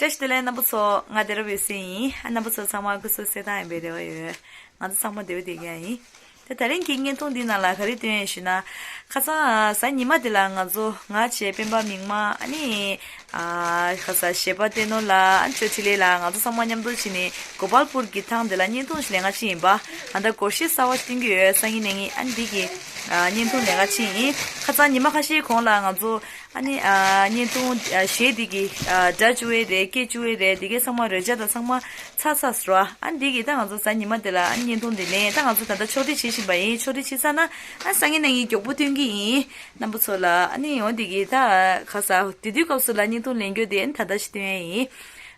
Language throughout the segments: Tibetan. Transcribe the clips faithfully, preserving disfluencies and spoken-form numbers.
བཀྲ་ཤིས་བདེ་ལེགས་རྣམ་པ་ཚོ། ང་བདེ་རབ་ཡོད་སྲིད་ཡིན། རྣམ་པ་ཚོ་ཚང་མ་སྐུ་གཟུགས་གསལ་ཐང་ཡིན་པའི་རེ་བ་ཡོད། ང་ཚོ་ཚང་མ་བདེ་པོ་བསྡད་ཀྱི་ཡིན། དེ་ད་རིང་གི་བརྙན་ཐུང་འདི་ནང་ལ་ག་རེ་སྟོན་ཡིན་ཞུས་ན། ཁ་སང་གཟའ་ཉི་མ་འདི་ལ་ང་ཚོ་ང་བཅས་སྤེན་པ་མིག་དམར། ཨ་ནི་ཨ་ཁ་སང་གཞས་པ་བསྟན་ནོར་ལགས། ཨ་ནི་ཅོ་ཁྲི་ལེ་ལགས། ང་ཚོ་ཚང་མ་མཉམ་དུ་ཕྱིན་ནས་གོ་པལ་པུར་གྱི་ཐང་འདི་ལ་བརྙན་ཐུང་ཞིག་ལེན་ག་ཕྱིན་ཡིན་པ། ཨ་ད་སྒོར་གཞས་གསར་བ་ཞིག་སྟོན་གྱི་ཡོད། སང་ཉིན་གནངས་ཉིན། ཨ་ནི་འདི་གི་ཨ་བརྙན་ཐུང་ལེན་ག་ཕྱིན་ཡིན། ཁ་སང་ཉི་མ་ཁ་ཤས་གོང་ལ་ང་ཚོ་ཨ་ནི་ཨ་བརྙན་ཐུང་ཨ་གཞས་འདི་གི་ཨ་སྒྲ་བཅུག་ཡས་རེད། སྐད་བཅུག་ཡས་རེད། འདི་གའི་ཚང་མ་རོལ་ཆ་དང་ཚང་མ་ཚར་ཚར་ཟེར་བ། ཨ་ནི་འདི་གི་ད་ང་ཚོ་གཟའ་ཉི་མ་འདི་ལ་ཨ་ནི་བརྙན་ཐུང་འདི་ལེན། ད་ང་ཚོ་ད་ལྟ་ཕྱོགས་སྒྲིག་བྱེད་བཞིན་པ་ཡིན། ཕྱོགས་སྒྲིག་བྱེད་ཚར་ན་ཨ་སང་ཉིན་གནངས་ཉིན་མགྱོགས་པོ་སྟོན་གྱི་ཡིན། རྣམ་པ་ཚོ་ལ། ཨ་ནི་འོ་འདི་གི་ད་ཁ་སང་དེ་དུས་སྐབས་སུ་ལ་བརྙན་ཐུང་ལེན་རྒྱུ་དེ་ཨ་ནི་ད་ལྟ་ཞིག་སྟོན་ཡས་ཡིན།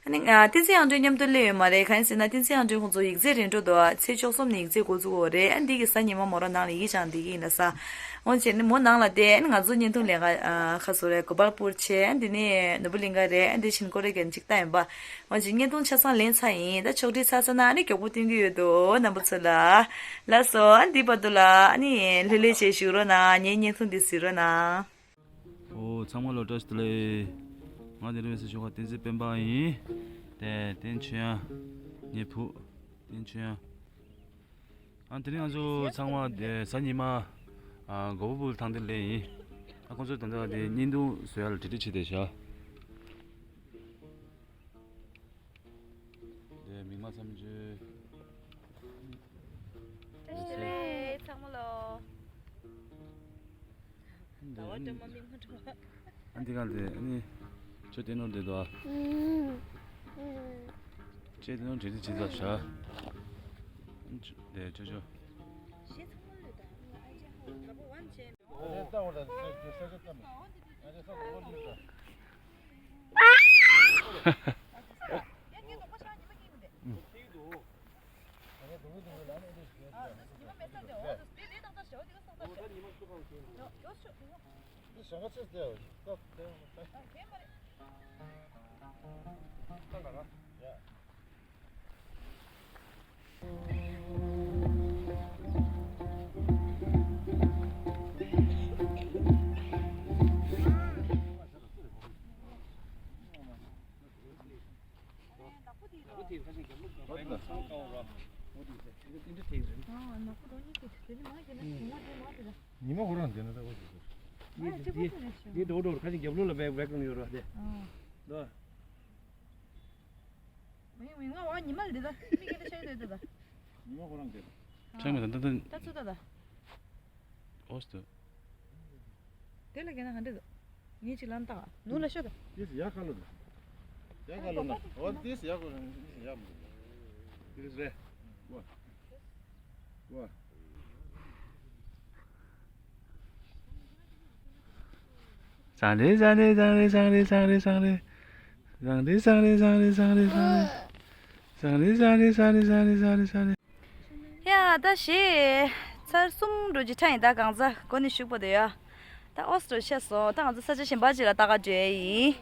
ཨ་ནི་ང་བསྟན་འཛིན་དབྱངས་སྒྲོན་མཉམ་དུ་སླེབས་ཡོད་མ་རེད། གང་ཡིན་ཟེར་ན་བསྟན་འཛིན་དབྱངས་སྒྲོན་ཁོང་ཚོ་ཡིག་ཚད་རན་འགྲོ་འདུག། ཚེས་བཅུ་གསུམ་ནས་ཡིག་ཚད་འགོ་བཙུགས་ཡོད་རེད། ཨ་ནི་འདི་གི་གཟའ་ཉི་མ་མོ་རང་ནང་ལ་ཡིག་སྦྱང་བསྡད་ཀྱི་ཡིན་ལ་ས། འོ་བྱས་ནས་མོ་ནང་ལ་བསྡད། ཨ་ནི་ང་ཚོ་བརྙན་ཐུང་ལེན་ག་ཨ་ཁ་སང་རེད། གོ་པལ་པུར་བྱས། ཨ་ནི་འདི་ནས་ནོར་བུ་གླིང་ག་རེད། ཨ་ནི་འདི་བཞིན་ཀོ་རེ་གན་ཅིག་ལྟ་ཡིན་པ། འོ་བྱས་བརྙན་ཐུང་ཆ་ཚང་ལེན་ཚར་ཡིན། ད་ཕྱོགས་སྒྲིག་ཚར་ཚར་ན་ཨ་ནི་མགྱོགས་པོ་སྟོན་གྱི་ཡོད་དོ། རྣམ་པ་ཚོ་ལ། ལགས་སོ། ཨ་ནི་འདི་བར་དུ་ལ་ཨ་ནི་ལྷོད་ལྷོད་བྱས་བཞུགས་རོགས་གནང་། ངའི་བརྙན་ཐུང་འདི་གཟིགས་རོགས་གནང་། ཨོ་ཚང་མ་ལ་བཀྲ་ཤིས་བདེ་ལེགས། ང་དེ་རིང་བེ་སི་ཤོག་ཁ་བསྟན་འཛིན་སྤེན་པ་ཡིན། དེ་བསྟན་ཆོས་དབྱངས། ངའི་བུ་བསྟན་ཆོས་དབྱངས། ཨ་དེ་རིང་ང་ཚོ་ཚང་མ་དེ་གཟའ་ཉི་མ་ཨ་གོ་པལ་པུར་ཐང་འདི་ལ་ཡིན། ཨ་ཁོང་ཚོ་ད་ལྟ་དེ་བརྙན་ཐུང་བཟོ་ཡ་ལ་གྲ་སྒྲིག་བྱེད་བསྡད་ཤག། དེ་མིག་དམར་མཚམས་གཅོད། བཀྲ་ཤིས་བདེ་ལེགས་ཚང་མ་ལོ། ཟླ་བ་སྒྲོལ་མ་མིག་དམར་སྒྲོལ་མ། ཨ་འདི་ག་ལ་དེ་ཨ་ནི་ཅོ་བསྟན་ནོར་དེ་དོ། ཨ་ཅོ་བསྟན་ནོར་དེ་དེ་ཇི་ལྟར་བྱ། དེ་ཅོ་ཅོ། གཞས་ཚང་མ་ལོས་དང་ཨ་ཅེ་ཧ་ད་པོ་ཝན་ཅེ། ཉི་མ་ཁོ་རང་འདི་ན་ད་འོ་དེ་འདི་འདི་འདི་འདྲ་འདྲ་ཁ་ཅིག་རྒྱབ་ལོགས་ལ་བེག་བེག་ཡོད་ར་དེ་འདི། ང་བ་ཉི་མ་ལ་འདི་ད་མི་གི་ད་ཤ་ཡི་ད་ད། ཉི་མ་ཁོ་རང་འདི། ཁྲེང་མེད་ད་ད་ད། ད་ཚོ་ད་ད། ཨོ་སྟོ། དེ་ལ་གན་ན་ག་འདྲ་འདུག། ངས་ཅིག་ལན་བཏགས། ནུ་ལ་ཤོད་དང་། དེ་ཡག་ག་ལོ་འདུག། ཡག་ག་ལོ་ན། ཨོ་དེ་ཡག་ག་ལོ་ན། ཡག་མི་འདུག། དེ་རེད། ཝ། ཝ། ཟང་རེ་ཟང་རེ་ཟང་རེ་ཟང་རེ་ཟང་རེ་ཟང་རེ། ཟང་རེ་ཟང་རེ་ཟང་རེ་ཟང་རེ་ཟང་རེ། ཟང་རེ་ཟང་རེ་ཟང་རེ་ཟང་རེ་ཟང་རེ། ཡ་ད་གཞས་ཚར་གསུམ་འགྲོ་རྒྱུ་ཁྲ་ཡིན། ད་གང་ཚ་གོ་ནས་བཞུགས་པ་དེ་ཡ། ད་ཨོ་སི་ཀྲོ་ཆེ་སོང་། ད་ང་ཚོ་ས་ཆ་གཞན་པ་ཅིག་ལ་ལྟ་ག་འགྲོ་ཡ་ཡིན།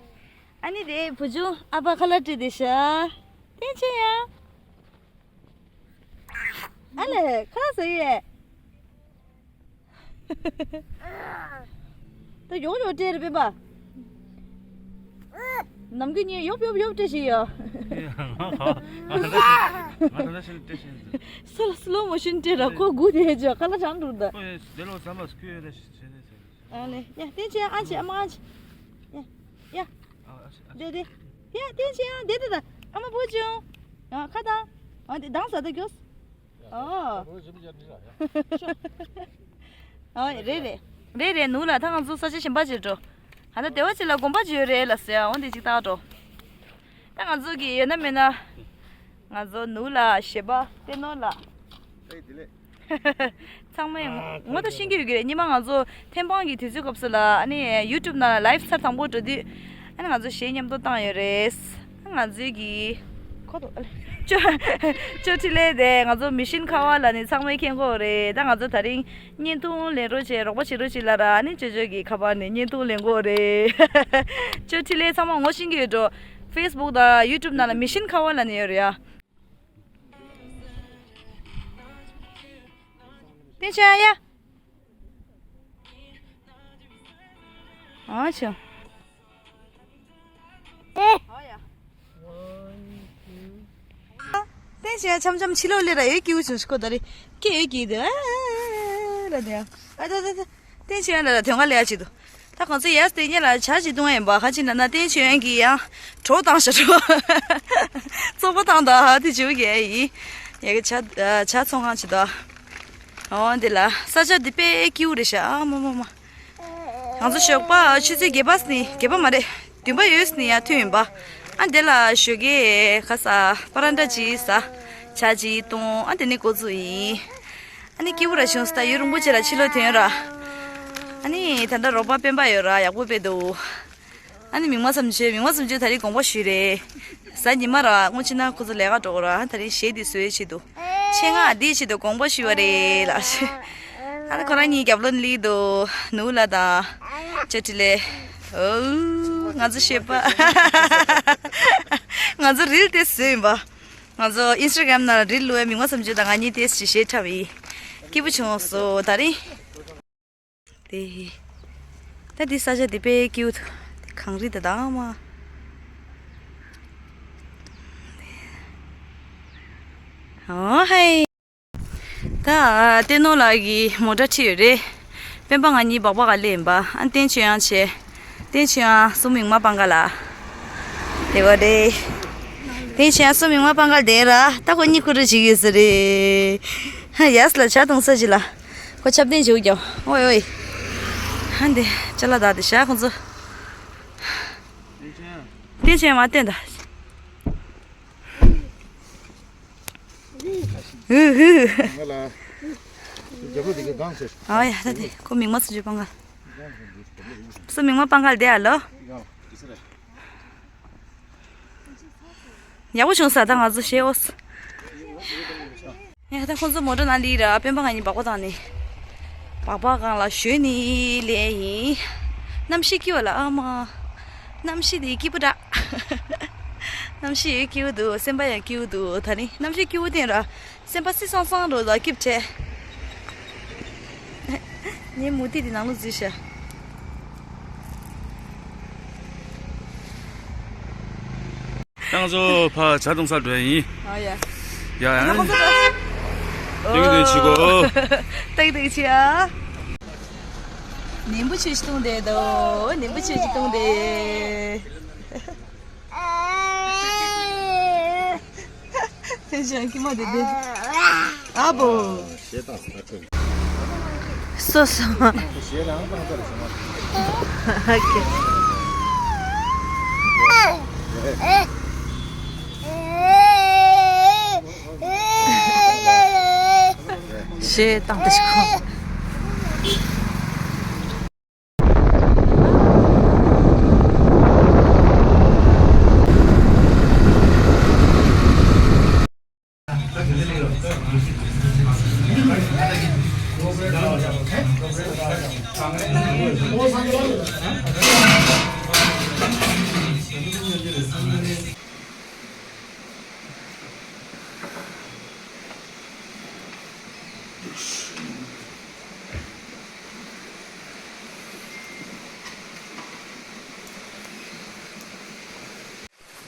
ཨ་ནི་དེ་བུ་ཆུང་ཨ་ཕ་ཁ་ལག་སྤྲད་དེ་ཤ། བསྟན་ཆེ་ཡ། ཨ་ལེ་ཁ་ཟ་ཡོད། ད་ཡོག་ཡོག་སྤྲད་རེད་པས་པ། ནམ་རྒྱུན་ངས་ཡོབ་ཡོབ་ཡོབ་སྤྲད་བཞིན་ཡོད། ང་ད་ལྟ་ང་ད་ལྟ་ཤིན་ཏུ་སྤྲད་བཞིན་འདུག། ས་ལ་སི་ལོ་མོ་ཤིན་སྤྲད་ར་ཁོ་སྒུག་བསྡད་ཡོད་ཅོ། ཁ་ལག་གྲང་འགྲོ་ད། ཁོ་ཡ་དེ་ལོ་ཟམ་པ་སྐུ་ཡོད་ད་ཤི་ཆེ་ནས་ཟེར། ཨ་ལེ་ཡ་བསྟན་ཆེ་ཨ་ཆེ་ཨ་མ་ཨ་ཆེ། ཡ་ཡ། ཨ་ཨ་ཆེ་ཨ་དེ་ཆེ། དེ་ཡ་བསྟན་ཆེ་ཨ་དེ་དེ་ད་ཨ་མ་བུ་ཆུང་། ཡ་ཁ་དང་། ཨ་དེ་དང་ས་ད་གྱོས། ཨོ། ཨོ་རེད་རེད། རེད་རེད། ནུ་ལགས་ད་ང་ཚོ་ས་ཆ་གཞན་པ་ཅིག་འགྲོ། ཨ་ད་སྡེ་བ་ཅིག་ལ་དགོན་པ་ཅིག་ཡོད་རེད་ལ་ཟེར། འོ་འདི་ཅིག་ལྟ་འགྲོ། ད་ང་ཚོ་གི་ཡོད་ན་མེད་ན། ང་ཚོ་ནུ་ལགས་གཞས་པ་བསྟན་ནོར་ལགས། ཚང་མས་ངོ་ད་ཤེས་ཀྱི་ཡོད་ཀྱི་རེད། སྔོན་མ་ང་ཚོ་ཐེམ་སྤང་གི་དུས་ཚོད་སྐབས་སུ་ལ་ཨ་ནི་ཡུ་ཊུབ་ནང་ལ་ལའིབ་ཚར་དང་པོ་འགྲོ་དུས། ཨ་ནི་ང་ཚོ་གཞས་མཉམ་དུ་བཏང་ཡོད་རེད། ང་ཚོའི་གི་ཁོ་ཐོ་ཅོ་ཅོ་ཁྲི་ལེ་དེ་ང་ཚོ་མི་ཤིན་ཁ་བ་ལ་ནི་ཚང་མས་མཁྱེན་གོ་རེད། ད་ང་ཚོ་ད་རིང་བརྙན་ཐུང་ལེན་རོགས་བྱེད། རོགས་པ་བྱེད་རོགས་བྱེད་ལ་ར་ཨ་ནི་ཅོ་ཅོ་གི་ཁ་བ་ནས་བརྙན་ཐུང་ལེན་གོ་རེད། ཅོ་ཁྲི་ལེ་ཚང་མ་ངོ་ཤེས་ཀྱི་ཡོད་འགྲོ། ཕེ་སི་བུག་དང་ཡུ་ཊུབ་ནང་ལ་མི་ཤིན་ཁ་བ་ལ་ནི་ཡོད་རེད་ཡ། བསྟན་ཆེ་ཡ། ཨ་ཆོ། ཨེ། ཨ་ཡ། ཅེ་ཡ་འཆམ་འཆམ་ཕྱི་ལོགས་ལས་ར་ཡོད་ཀྱི་འུ་ཆུང་ཤི་ཁོ་ད་རེ་སྐད་ཡོད་ཀྱི་དེ་ཨ་ར་དེ་ཨ་ད་ད་ད་བསྟན་ཆོས་ཡང་ལ་ལ་དོན་ཁ་ལས་ཡ་ཆེད་དུ། ད་ཁོང་ཚོ་ཡས་དེ་ཉེ་ལ་ཇ་ཅིག་བཏུང་ཡིན་པ་ཁ་ཅིག་ན་ན་བསྟན་ཆོས་ཡང་གི་ཡང་གྲོགས་བཏང་ཤ་གྲོགས་བཙོག་པ་བཏང་ད་ཧ་དེ་བྱེད་ཀྱི་ཡ་ཡིན། ཡ་གི་ཇ་ཇ་ཚོང་ཁང་ཆེད་དུ། འོ་འདི་ལ་ས་ཆ་འདི་དཔེ་སྐྱིད་པོ་རེད་ཤག་ཨ་མ་མ་མ། ང་ཚོ་ཞོགས་པ་ཆུ་ཚོད་བརྒྱད་པ་ནས་བརྒྱད་པ་མ་རེད་བདུན་པ་ཡོལ་ནས་ཡར་ཐོན་ཡིན་པ། ཨ་འདི་ལ་ཞོགས་ཀས་ཁ་ས་པ་ར་འདྲ་ཅིག་ཟ། ཇ་ཅིག་བཏུང་ཨ་འདི་ནས་འགོ་བཙུགས་ཡིན། ཨ་ནི་སྐྱིད་པོ་ར་བྱུང་སོང་། ད་ཡུན་རིང་པོ་ཅིག་ལ་ཕྱི་ལོགས་ཐོན་ཡོད་ར། ཨ་ནི་ད་ལྟ་རོགས་པ་སྤེན་པ་ཡོད་ར་ཡག་པོ་དཔེ་འདུག་ཨ་ནི་མིག་དམར་བསམ་བརྗོད་མིག་དམར་བསམ་བརྗོད་ད་རེས་དགོངས་པ་ཞུས་རེད། གཟའ་ཉི་མ་ར་སྔོན་ཆད་ན་ཁོ་ཚོ་ལས་ཀ་འགྲོ་གི་ར་ད་རེས་གཞས་འདི་བཟོས་ཆེད་དུ། ཆེད་མངགས་འདིའི་ཆེད་དུ་དགོངས་པ་ཞུས་པ་རེད་ལགས། ཨ་ནི་ཁོ་རང་གཉིས་རྒྱབ་ལོགས་ནས་སླེབས་འདུག་ནུ་ལ་དང་། ཅོ་ཀྲི་ལེ། ཨོ། ང་ཚོ་ཞོགས་པ། ང་ཚོ་རིལ་དེ་བཟོས་ཡིན་པ། ང་ཚོ་ཨིན་སི་ཊ་གྷ་རམ་ནང་རིལ་བླུགས་པའི་མིག་དམར་བསམ་བརྗོད་དང་ང་གཉིས་དེ་ཞིག་གཞས་འཁྲབ་ཡིན། སྐྱིད་པོ་བྱུང་སོང་ད་རེས། དེ། ད་འདི་ས་ཆ་འདི་དཔེ་སྐྱིད་པོ་འདུག་གངས་རི་དང་དྭངས་མ། ཨོ་ཧེ། ད་བསྟན་ནོར་ལགས་ཀྱིས་མོ་ཊ་ཁྲིད་ཡོད་རེད། སྤེན་པ་ང་གཉིས་སྦག་སྦག་ག་སླེབས་ཡིན་པ། ཨ་བསྟན་ཆོས་དབྱངས་བྱས། བསྟན་ཆོས་དབྱངས་གསུམ་མིག་དམར་སྤང་ཁ་ལ། དེ་བ་རེད། བསྟན་ཆོས་དབྱངས་གསུམ་མིག་དམར་སྤང་ཁ་ལ་བསྡད་ར་ད་ཁོ་གཉིས་ཁུ་རུ་བྱེད་ཀྱི་ཡོད་ས་རེད། ཧ་ཡས་ལ་ཇ་འཐུང་ས་ཅིག་ལ། ཁོ་ཆབ་གདན་བྱེད་ཀྱང་ཨོའི་ཨོའི། ཧ་འདི་ཅ་ལག་དག་དེ་བཞག་ཁོང་ཚོ། བསྟན་ཆོས་དབྱངས་མར་བསྟན་ད། ཧུ་ཧུ། ང་ལ། རྒྱབ་ལོགས་དེ་ག་སྒང་ཟེར། ཨ་ཡ་ད་དེ་ཁོ་མིག་དམར་བསམ་བརྗོད་སྤང་ཁ། སུ་མིག་དམར་སྤང་ཁ་ལ་བསྡད་ཨ་ལོ། ཡག་པོ་བྱུང་ས་ད་ང་ཚོ་ཞེ་འོ་ས། ཡ་ད་ཁོང་ཚོ་མོ་ཊ་ནང་སླེབས་ར་སྤེན་པ་ང་གཉིས་སྦག་སྦག་བཏང་ནས། སྦག་སྦག་སྒང་ལ་ཞོན་ནས་སླེབས་ཡིན། གནམ་གཤིས་སྐྱིད་པ་ལ་ཨ་མ། གནམ་གཤིས་དེ་སྐྱིད་པོ་འདྲ། གནམ་གཤིས་ཡོད་སྐྱིད་པོ་འདུག་སེམས་པ་ཡང་སྐྱིད་པོ་འདུག་ད་ནི་གནམ་གཤིས་སྐྱིད་པོ་བསྟན་ར། སེམས་པ་སི་སང་སང་རོ་ལ་སྐྱིད་བྱས། ངའི་མུ་ཏིག་དེ་ནང་ལོགས་འཛུལ་ཤག་ད་ང་ཚོ་ཕར་ཇ་འཐུང་སར་འགྲོ་ཡ་ཡིན། ཨ་ཡ། ཡ་ཡ། ང་ཚོ་ཏིག་ཏིག་བྱེད་གོ་ཏིག་ཏིག་བྱེད་ཨ། ནིམ་བུ་ཆུ་ཞིག་བཏུང་བསྡད་དོ། ནིམ་བུ་ཆུ་ཞིག་བཏུང་བསྡད། ཕན་ཆད་ཀྱི་མ་དེ་དེ། ཨ་བོ། སོ་སོ། གཞས་བཏང་དུ་ཞིག་ཁོ།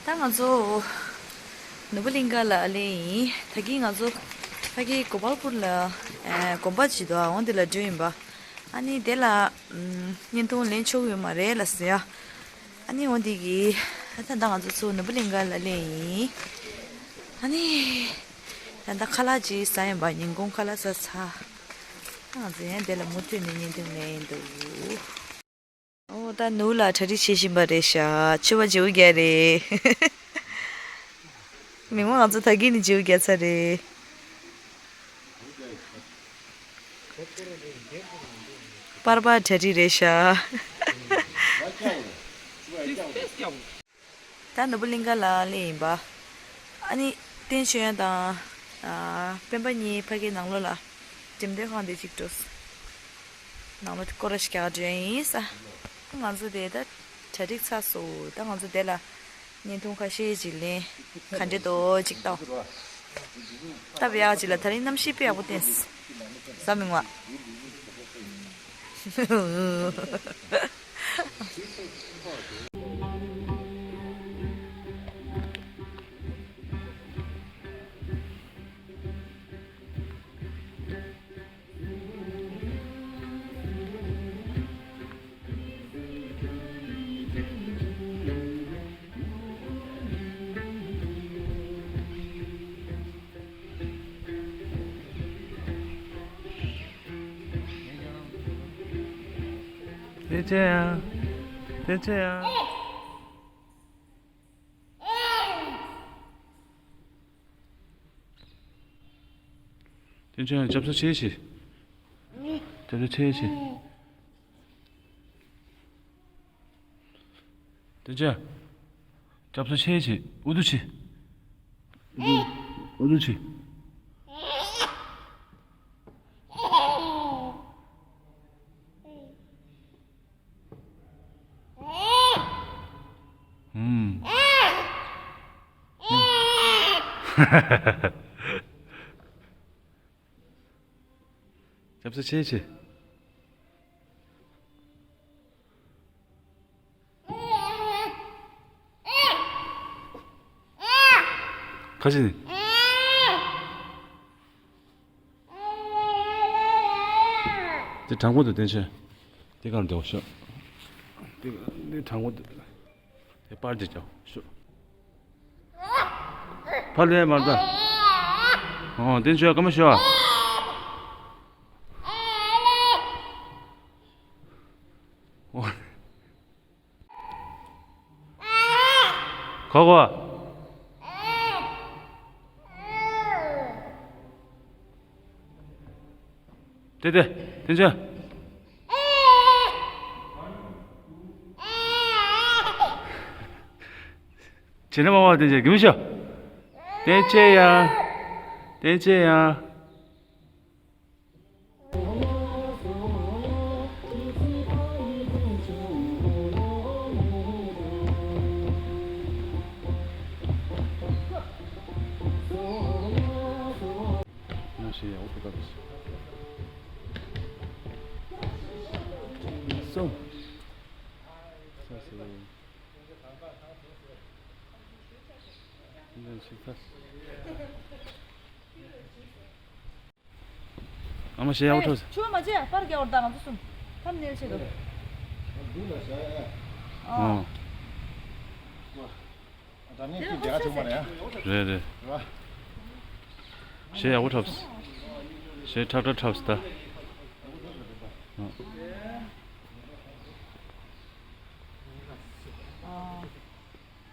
ད་ང་ཚོ་ནོར་བུ་གླིང་ཁ་ལ་སླེབས་ཡིན། ད་གིན་ང་ཚོ་ཕ་གི་གོ་པལ་པུར་ལ་ཨ་དགོན་པ་ཅིག་འདུག་འོ་འདི་ལ་འགྲོ་ཡིན་པ། ཨ་ནི་དེ་ལ་ཨམ་བརྙན་ཐུང་ལེན་ཆོག་ཡོད་མ་རེད་ལ་ཟེར་ཡ། ཨ་ནི་འོ་འདི་གི་ད་ལྟ་ང་ཚོ་ཚུར་ནོར་བུ་གླིང་ཁ་ལ་སླེབས་ཡིན། ཨ་ནི་ད་ལྟ་ཁ་ལག་ཅིག་ཟ་ཡིན་པ། ཉིན་གུང་ཁ་ལག་ཟ་ཚར། ང་ཚོ་ཡང་དེ་ལ་མུ་མཐུད་ནས་བརྙན་ཐུང་ལེན་ཡིན་འདུག་འོ་ད་ནུ་ལ་གྲ་སྒྲིག་བྱེད་བཞིན་པ་རེད་ཤག་མཆོད་པ་བརྗེ་པོ་བརྒྱབ་རེད། མི་མང་ང་ཚོ་ད་གིན་ནས་བརྗེ་པོ་བརྒྱབ་ཚར་རེད། པར་པར་གྲ་སྒྲིག་རེད་ཤག་ད་ནོར་བུ་གླིང་ཁ་ལ་སླེབས་ཡིན་པ། ཨ་ནི་བསྟན་ཆོས་དབྱངས་དང་ཨ་སྤེན་པ་གཉིས་ཕ་གིའི་ནང་ལོགས་ལ་འགྲེམས་སྟོན་ཁང་དེ་གཅིག་འགྲོ། ནང་ལོགས་སྐོར་ར་ཞིག་རྒྱག་འགྲོ་ཡིན་ས། ང་ཚོ་དེ་ད་གྲ་སྒྲིག་ཚར་སོང་། ད་ང་ཚོ་དེ་ལ་བརྙན་ཐུང་ཁ་ཤས་ཅིག་ལེན། ག་འདྲ་འདུག་ཅིག་ལྟ། ད་བེ་ཡག་ཅིག་ལ་ད་རིང་གནམ་གཤིས་དཔེ་ཡག་པོ་བསྟན། གཟའ་མིག་དམར། བསྟན་ཆོས་ཡ། བསྟན་ཆོས་ཡ། བསྟན་ཆོས་ཡ། སྐྱབས་སུ་མཆི་བྱེད། སྐྱབས་སུ་མཆི་བྱེད། བསྟན་ཆོས་ཡ། སྐྱབས་སུ་མཆི་བྱེད། ཨུ་ཐུ་མཆི། ཨུ་ཐུ་མཆི། ཨུམ། སྐྱབས་སུ་མཆི་བྱེད། ཁ་ཅིག་ནི། དེ་དྲང་པོ་འདུག་བསྟན་ཆོས། དེ་གར་འདུག་ཤོག་དེ་དེ་དྲང་པོ་འདུག་དེ་པར་དེ་ཅོག་ཤོག་ཕར་ལས་མར་ལྟ། ཨོ། བསྟན་ཆོས་སྐར་མ་ཤོག་ཨོ། གོ་གོ། དེ་དེ་དེ་ཆ། བྱེད་ན་མ་བ་དེ་ཆ་གི་མི་ཤོ། དེ་ཆེ་ཡ། དེ་ཆེ་ཡ། ཨ་མ་ཞེ་ཡག་པོ་འཁྲབ་སོང་། ཆུ་བ་མ་བྱེད་པར་རྒྱག་བར་དང་ང་ཚོ་གསུམ་ཐམ་ནེལ་བྱེད་དོ། ཨོ། རེད་རེད། ཞེ་ཡག་པོ་འཁྲབ་སོང་། ཞེ་ཁྲ་ཁྲ་འཁྲབ་སོང་ད། ཨོ།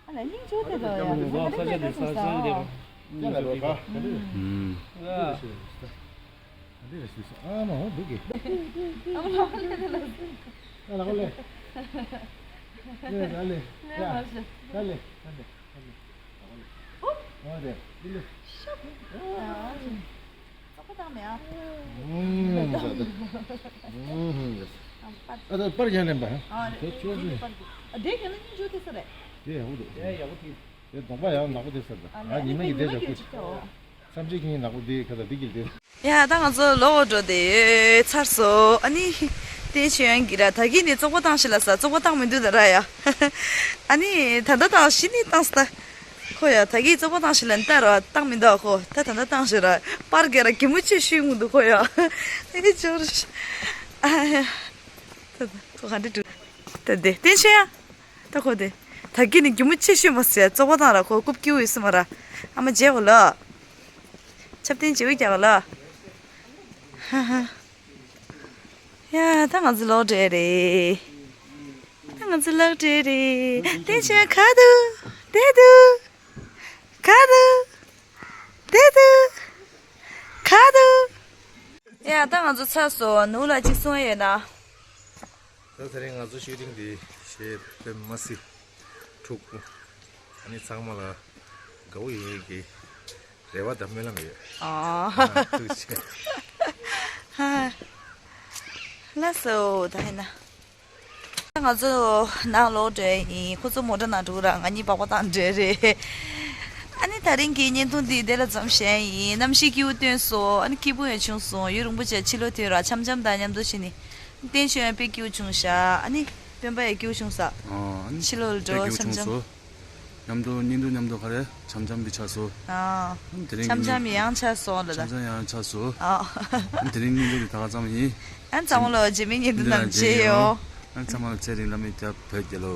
ཨ་ལ་སྙིང་རྗེ་དེ་དོ་ཡ། ཨུམ། ཨ་ད་པར་ཡང་ལེན་པ། ཨ་དེ་ཁྱོད་ཚོས། ཨ་དེ་ག་ལ་སྙིང་རྗེ་དེ་ས་རེད། དེ་ཡག་པོ་འདུག་དེ་ཡག་པོ་དེ། དེ་གདོང་པ་ཡང་ནག་པོ་དེ་ས་རེད། ཨ་ཉི་མ་ཡི་དེ་ཇག་ཁུ། བསམ་ཤེས་ཁྱི་ནག་པོ་དེ་ཁ་ད་དེ་གིལ་དེ། ཡ་ད་ང་ཚོ་ལོག་འགྲོ་དེ་ཚར་སོང་། ཨ་ནི་བསྟན་ཆོས་ཡང་གི་ར་ད་གི་ནི་བཙོག་པ་བཏང་ཤི་ལ་ས་བཙོག་པ་བཏང་མི་འདུག་ད་ར་ཡ། ཨ་ནི་ད་ད་བཏང་ཤི་ནི་བཏང་ས་ད། ཁོ་ཡ་ད་གི་བཙོག་པ་བཏང་ཤི་ལ་ནི་ད་ར་བཏང་མི་འདུག་ཁོ་ད་ད་ད་བཏང་ཤི་ར་པར་ག་ར་གི་མུ་ཅི་ཤུས་མུ་འདུག་ཁོ་ཡ། ཨེ་ཅོར་ཤི། ཨ་ཡ། ད་ད་ཁོ་ག་འདྲི་འདུག་ད་དེ་བསྟན་ཆོས་ཡ། ད་ཁོ་དེ། ད་གི་ནི་གི་མུ་ཆེ་ཤོས་མ་ཟེར་བཙོག་པ་དང་ར་ཁོ་རྐུབ་ཀྱི་འོས་སུ་མ་ར། ཨ་མ་རྗེ་བོ་ལ། ཆབ་བསྟན་རྗེ་བོ་རྒྱག་ལ། ཧ་ཧ། ཡ་ད་ང་ཚོ་ལོག་འགྲོ་རེད། ད་ང་ཚོ་ལོག་འགྲོ་རེད། བསྟན་ཆོས་ག་འདུག་དེ་འདུག་ག་འདུག་དེ་འདུག་ག་འདུག་ཡ་ད་ང་ཚོ་ཚར་སོང་། ནུ་ལ་གཅིག་གསུང་ཡོད་ན། ད་དེ་རིང་ང་ཚོ་ཤུ་ཊིང་འདི་ཞེ་དཔེ་མ་སྲིད་འཁྲུག་པོ། ཨ་ནི་ཚང་མ་ལ་དགའ་བོ་ཡིན་གི་རེ་བ་དང་སྨོན་ལམ་ཡོད། ཨ། ཨ་ཐུགས་རྗེ་ཆེ། ལགས་སོ་ད་ཧེ་ན། ང་ཚོ་ནང་ལོག་འགྲོ་ཡིན། ཁོ་ཚོ་མོ་ཊ་ནང་འགྲོ་ར་ང་གཉིས་སྦག་སྦག་བཏང་འགྲོ་རེད། ཨ་ནི་ད་རིང་གི་བརྙན་ཐུང་འདི་འདི་ལ་མཚམས་བཞག་ཡིན། གནམ་གཤིས་སྐྱིད་པོ་སྟོན་སོང་། ཨ་ནི་སྐྱིད་པོ་ཡང་བྱུང་སོང་། ཡུན་རིང་པོ་བྱས་ཕྱི་ལོགས་ཐོན་ར་འཆམ་འཆམ་དང་མཉམ་དུ་ཕྱིན་ནི། བསྟན་ཆོས་ཡང་དཔེ་སྐྱིད་པོ་བྱུང་ཤག་ཨ་ནི་སྟོན་པ་ཡང་སྐྱིད་པོ་བྱུང་ས། ཨ་ནི་ཕྱི་ལོགས་ལ་འགྲོ་དཔེ་སྐྱིད་པོ་འཆམ་བྱུང་འཆམ། སོང་། མཉམ་དུ་བརྙན་ཐུང་མཉམ་དུ་ག་རེ་འཆམ་འཆམ་འདི་ཆགས་སོང་། ཨ། དེ་རིང་འཆམ་འཆམ་ཡང་ཆགས་སོང་ལ་ད། འཆམ་འཆམ་ཡང་ཆགས་སོང་། ཨ། དེ་རིང་བརྙན་ཐུང་འདི་ད་ག་ཙམ་ཡིན། ཨ་ཚང་མ་ལོ་རྗེས་མའི་བརྙན་ཐུང་འདི་ནང་ལ་མཇལ་ཡོང་། ཨ་ཚང་མ་ལ་ཚེ་རིང་བླ་མའི་སྐྱབས་བོད་རྒྱལ་ལོ།